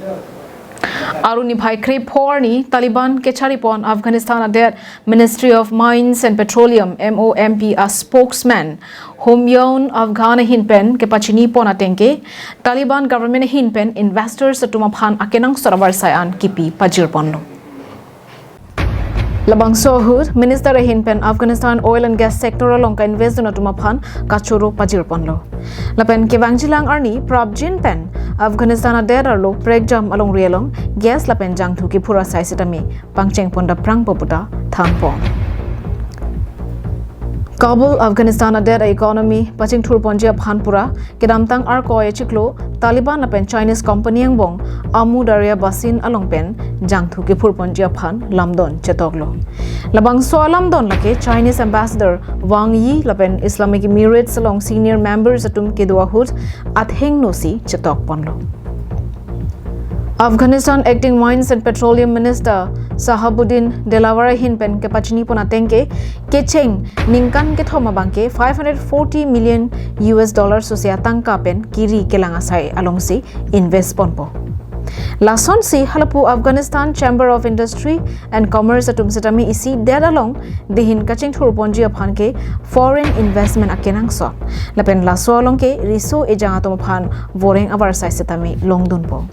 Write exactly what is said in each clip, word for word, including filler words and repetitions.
Arni niphai krepho arni Taliban kecharipon Afghanistan adet Ministry of Mines and Petroleum, M O M P, a spokesman Homayoun Afghan ahin pen kepachinipon atengke, Taliban government ahin pen investors atum aphan akenangsot avarsai an kipi pajirponlo. Labangso ahut, Minister ahin pen Afghanistan oil and gas sector along ka-invest dun atum aphan kachoro pajirponlo. Lapen kevangjilang arni prapjin pen Afghanistan adet arlo prekjam alongri along gas lapen jangthu kiphur asai sitame pangchengpon daprangpo puta thanpon. Kabul, Afghanistan adet a-economy pachingthurponji aphan pura kedamtang Arkoi achiklo Taliban lapen Chinese company angbong Amu Darya Basin along pen jangthu kiphurponji aphan lamdon chetoklo. Labangso alamdon lake Chinese Ambassador Wang Yi lapen Islamic Emirates along senior members atum kedo ahut athengno si chetokponlo. Afghanistan Acting Mines and Petroleum Minister Sahabuddin Dilawar ahin pen kepachinipon atengke, kecheng ningkan kethom abangke five hundred forty million U S dollar sosi atangka pen kiri kelang asai alongsi invest ponpo. Lasonsi halapu Afghanistan Chamber of Industry and Commerce atum sitame isi det along dihin kachingthurponji aphan ke foreign investment akenangsot. Lapen laso along ke riso ejang atum aphan voreng avarsai sitame longdunpo.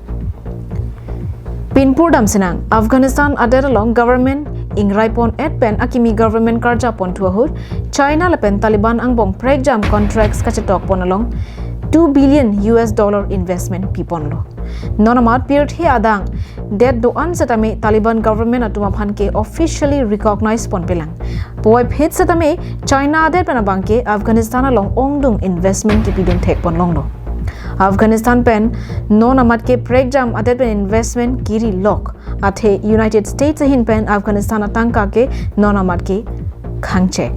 Pinpur damsinang, Afghanistan adet along government ingraipon et pen akimi government karjaponthu ahut, China lapen Taliban angbong prekjam contracts kachetokpon along two billion U S dollar investment piponlo. Non amat pirthe adang det do-an setame Taliban government atum aphan ke officially recognize ponpelang. Puvoiphit setame China adet pen abangke Afghanistan along ongdung investment kipidun thekponlonglo. Afghanistan pen non amat ke prekjam adet pen investment kiri lok. Athe United States ahin pen Afghanistan atangka ke non amat ke khangchek.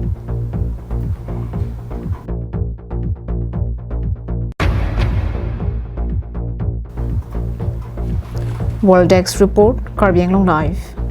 World Desk Report, Karbi Anglong Live.